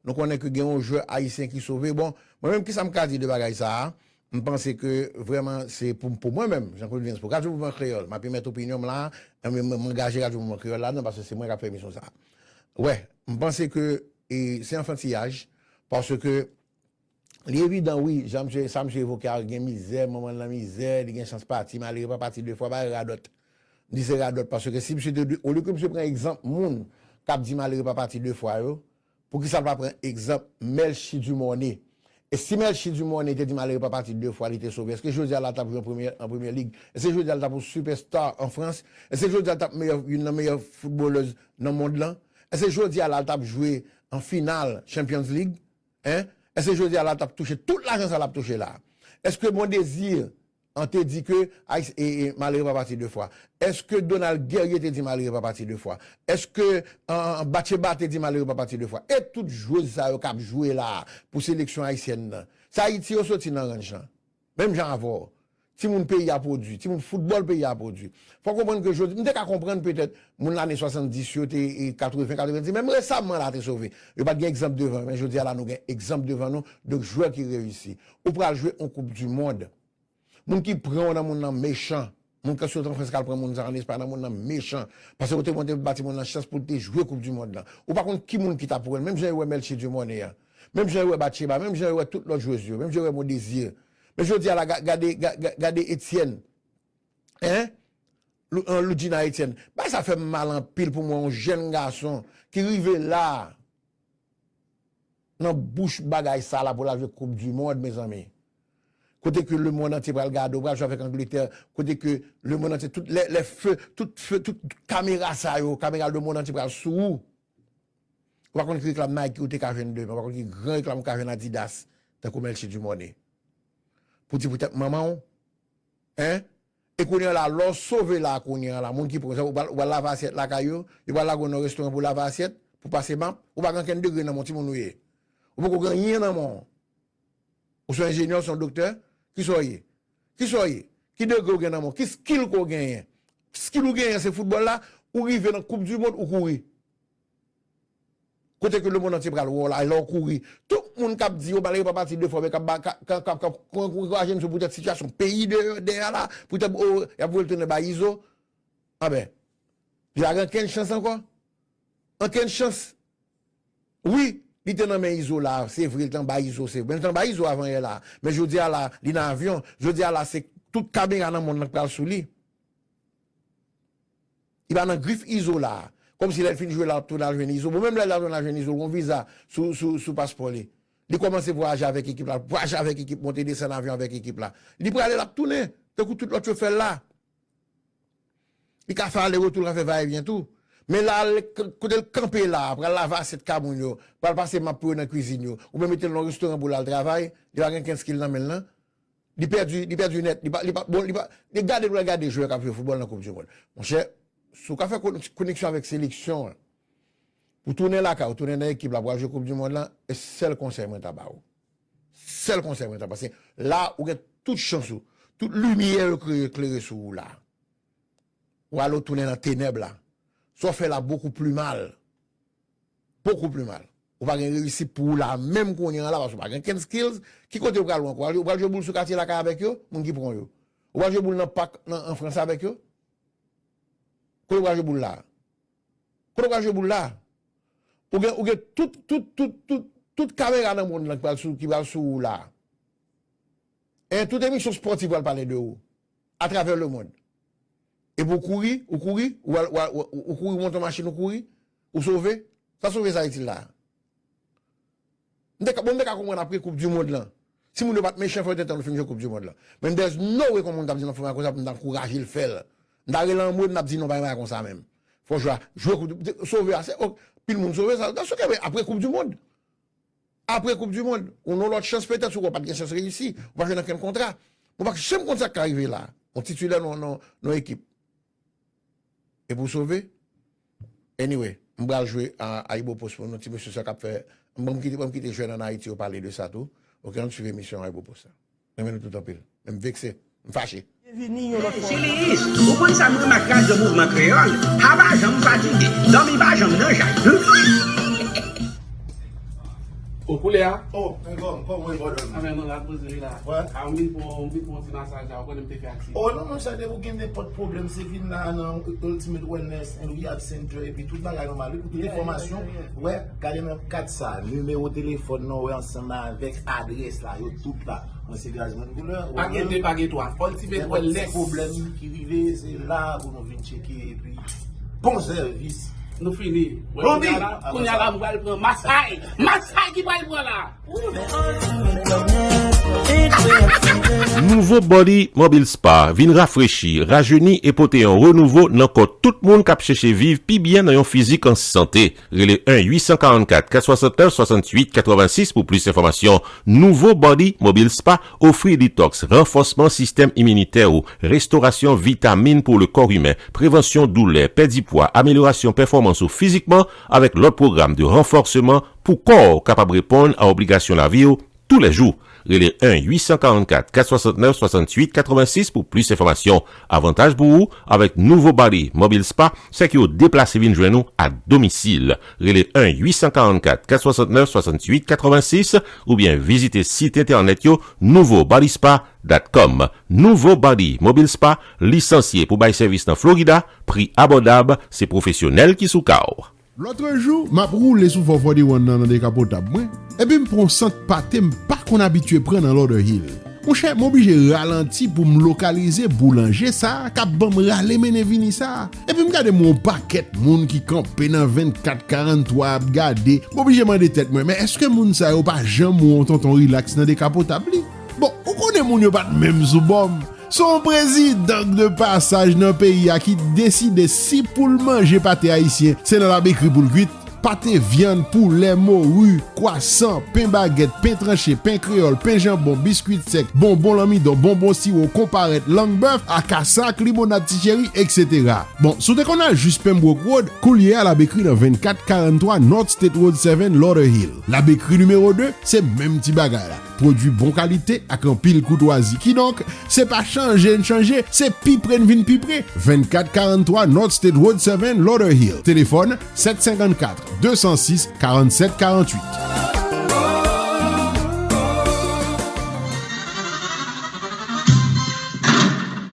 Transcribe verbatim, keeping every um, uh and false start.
Nou konnen ke gen yon jwè ayisyen ki sove. Bon, mwen menm, kisa m ka di de bagay sa a? M panse ke vrèman se pou, pou mwen menm, Jean Claude Vince, pou Radyo Mouvman Kreyòl, m ap emèt opinyon m la, m, m, m angaje Radyo Mouvman Kreyòl ladan, paske se mwen k ap fè emisyon sa a. Wè, m panse ke, e, se anfantiyaj, paske li evidan, wi, jan misye, sa misye evoke a, gen mizè, manman l nan mizè, li gen chans pati, malere pa pati de fwa, bagay radòt. M di se radòt, paske si misye te, olye ke misye pran egzanp moun k ap di malere pa pati de fwa yo, poukisa l pa pran egzanp Melchie Dumornay? E si Melchie Dumornay te di malere pa pati de fwa, li te sove, èske jodi a la l t ap jwe an premyè, an premyè lig? Èske jodi a l t ap yon sipèsta an Frans? Èske jodi a l t ap meyè, youn nan meyè foutbolèz nan mond lan? Èske jodi a la l t ap jwe an final Champions League? Hein? Èske jodi a la l t ap touche tout lajan sa l ap touche la? Èske Mondésir an te di ke Ayis-, e, e, malere pa pati de fwa? Èske Donald Guerrier te di malere pa pati de fwa? Èske, an, Batcheba te di malere pa pati de fwa? E tout jwez sa yo k ap jwe la a pou seleksyon ayisyèn nan. Se Ayiti yo soti nan ranch lan. Menm jan avè w. Timoun peyi a pwodui, timoun foutbòl peyi a pwodui. Fò w konprann ke jodi, m te ka konprann petèt moun lane swasanndis yo te, e, katreven, katrevenndis, menm resaman la te sove. Yo pa t gen egzanp devan, men jodi a la nou gen egzanp devan nou de jwè ki reyisi. Ou pral jwe yon koup di mond. Moun ki pran w nan moun nan mechan. Moun k ap sot an Frans k al pran moun sa an Espay nan moun nan mechan. Paske ou te monte ba timoun nan chans pou l te jwe koup di mond lan. Ou pa konn ki moun ki t ap wè l. Menm jan yo wè Melchie Dumornay an. Menm jan yo wè Batcheba. Menm jan yo wè tout lòt jwez yo. Menm jan yo wè Mondésir. Men jodi a la, ga-, gade, ga-, ga-, gade Etienne. Hein? Lou-, an, Loudjina Etienne. Bagay sa fè m mal anpil pou mwen, yon jèn gason ki rive la a. Nan bouch bagay sa la pou l al jwe koup di mond, mezanmi. Kote ke lemonn antye pral gade w, pral jwe avèk Angletè, kote ke lemonn antye, tout lè, lè fe, tout fe, tout kamera sa yo, kamera lemonn antye pral sou ou. Ou pa konn ki reklam Nike ou te ka jwenn demen, ou pa konn ki gran reklam ou ka jwenn Adidas, tankou Melchie Dumornay. Pou di poutèt manman w, Hein? E kounye a la, lè w sove la, kounye a la, moun ki pran, ou pral, ou pral lave asyèt lakay yo, yo pral lage w nan restoran pou lave asyèt, pou pase map, ou pa gen okenn degre nan men w, timoun ou ye. Ou poko gen anyen nan men w. Ou se yon enjenyè, ou se yon doktè, kisa w ye? Kisa w ye? Ki degre w gen nan men w? Ki skill ke w genyen? Skill ou genyen se foutbòl la, ou rive nan koup di mond, ou kouri. Kote ke lemonn antye pral wè w la, lè w kouri. Tout moun k ap di yo malere pa pati de fwa, men k ap ba, k ap, k ap, k ap, k ap ankouraje misye poutèt sitiyasyon peyi de, dèyè a la, poutèt, o, y ap voye l tounen bay Izo. Anben, li pa gen okenn chans ankò. Okenn chans. Wi, li te nan men Izo la, se vre, li te anba Izo, se vre. Men li te anba Izo avan yè la. Men jodi a la, li nan avyon. Jodi a la, se tout kamera nan mond lan k pral sou li. Li pa nan grif Izo la. Kòmsi lè l fin jwe la, l ap tounen al jwenn Izo. Bon, menm lè l ap tounen al jwenn Izo, l gon viza sou, sou, sou paspò li. Li kòmanse vwayaje avèk ekip la, vwayaje avèk ekip, monte desann avyon avèk ekip la. Li prale, l ap tounen, tankou tout lòt yo fè l la. Li ka fè ale retou, l ka fè vayevyen tou. Men la, l, kote l kanpe la, pral lave asyèt ka moun yo, pral pase map pou yo nan kwizin yo, oubyen mete l nan restoran pou l al travay, li pa gen kenn skill nan men l nan. Li pèdi, li pèdi nèt. Li pa, li pa, bon, li pa, li gade, pou l gade jwè k ap jwe foutbòl nan koup di mond. Monchè, si w ka fè koneksyon avèk seleksyon an, pou tounen lakay ou, tounen nan ekip la, pou al jwe koup di mond lan, e sèl konsèy mwen ta ba ou. Sèl konsèy mwen ta ba. Paske la, ou gen tout chans ou, tout limyè yo kreye, klere sou ou la. Ou ale, ou tounen nan tenèb la. Sa w fè la beaucoup plus mal. Beaucoup plus mal. Ou pa gen reyisit pou ou la menm kounye a la, paske ou pa gen kenn skills. Ki kote ou pral ou ankò? Ou pral jwe boul sou katye lakay avèk yo, moun ki pran yo. Ou pral jwe boul nan pak nan, an Frans avèk yo. Kote ou pral jwe boul la? Kote ou pral jwe boul la? Ou gen, ou gen tout, tout, tout, tout, tout kamera nan mond lan ki pral sou, ki pral sou ou la. E tout emisyon spòtif pral pale de ou. Atravè lemonn. Epi ou kouri, ou kouri, ou, al- ou, al- ou, ou kouri, ou monte yon machin, ou kouri, ou sove. Sa sove sa itil la? M te ka, bon, m te ka konprann apre koup di mond lan. Si moun yo pa t mechan, fò yo te tann nou fin jwe koup di mond lan. Men there's no way kòman moun t ap di nan fòma konsa pou m t ankouraje l fè l. M ta rele anmwey, m t ap di non, pa gen bagay konsa menm. Fò jwe a, jwe koup di, sove a, se, ok, pil moun sove sa. That's ok, men apre koup di mond. Apre koup di mond, ou nan lòt chans petèt, si w pa t gen chans reyisi, ou pa jwenn okenn kontra. Ou pa janm konn sa k ka rive la. Yon titilè nan, nan, nan ekip. E pou sove, anyway, m pral jwe a Ayibopost pou nou, ti mesye sa k ap fè, m, ban m kite, ban m kite jèn ann Ayiti yo pale de sa tou. Ok, ann swiv emisyon Ayibopost la. Renmen nou tout anpil. Men m vekse, m fache. Byenvini yon lòt fwa. Hey, Chili, ou konn sa m renmen ak radyo Mouvman Kreyòl? Pa janm fatige, dòmi pa janm nan jay. O koulè a? O, men kòm, kòm ou ye, bòdòm? Anben, non, la poze wi la. Wè. A, m vin pran, m vin pran ti masaj la, ou konnen m te fè aksidan. O, non, monchè, depi w gen nenpòt pwoblèm, se vin la nan Ultimate Wellness and Rehab Center, epi tout bagay nòmal, wi, pou tout enfòmasyon, wè, gade nan kat sa, nimewo telefòn nan, wè, ansanm avèk adrès la, yo tout la. Mwen se Gazman Koulè. Pa gen de, pa gen twa. Ultimate Wellness. Pwoblèm ki rive, se la pou nou vin tcheke, epi bon sèvis. Nou fini. Kounye a la, kounye a la, m pral pran masay. Masay ki pral pran la. Nouvo Body Mobile Spa vin rafrechi, rajeni e pote yon renouvo nan kò tout moun k ap chèche viv pi byen nan yon fizik an sante. Rele un huit cent quarante-quatre, quatre cent soixante-neuf, soixante-huit quatre-vingt-six pou plis enfòmasyon. Nouvo Body Mobile Spa ofri detox, ranfòsman sistèm iminitè ou, restorasyon vitamin pou le corps humain, prevansyon doulè, pèdi pwa, amelyorasyon pèfòmans ou fizikman avèk lòt pwogram de ranfòsman pou kò w kapab reponn a obligasyon lavi w toulèjou. Rele un huit cent quarante-quatre, quatre cent soixante-neuf, soixante-huit quatre-vingt-six pou plis enfòmasyon. Avantaj pou ou avèk Nouvo Body Mobile Spa, se ke yo deplase vin jwenn ou a domisil. Rele un huit cent quarante-quatre, quatre cent soixante-neuf, soixante-huit quatre-vingt-six oubyen vizite sit entènèt yo nouvo body spa dot com. Nouvo Body Mobile Spa, lisansye pou bay sèvis nan Florida, pri abòdab, se pwofesyonèl ki sou ka w. Lòt jou, m ap woule sou Four Forty One nan, nan dekapotab mwen, epi m pran yon sant pate m pa konn abitye pran nan Lauderhill. Monchè, m oblije ralanti pou m lokalize boulanje sa a k ap ban m rale mennen vini sa a. Epi m gade m wè yon pakèt moun ki kanpe nan vennkat karannwa ap gade. M oblije mande tèt mwen, men èske moun sa yo pa janm wè yon tonton rilaks nan dekapotab li? Bon, ou konnen moun yo pa t menm sou bò m. Se yon prezidan k de pasaj nan peyi a ki deside si pou l manje pate ayisyen, se nan Labekri pou l kwit. Pate vyann, poulè, mori, kwasan, pen bagèt, pen tranche, pen kreyòl, pen janbon, biskwit sèk, bonbon lanmidon, bonbon siwo, konparèt, lang bèf, akasa ak limonad ti cheri, etsetera. Bon, si w te konn al jis Pembroke Road, koulye a Labekri nan vennkat karannwa North State Road seven, Lauderhill. Labekri nimewo de, se menm ti bagay la. Pwodui bon kalite ak anpil koutwazi. Kidonk, se pa chanje n chanje, se pi pre n vin pi pre. Vennkat karannwa North State Road seven, Lauderhill. Telefòn, sèt senkannkat, de san sis, karannsèt karannwit.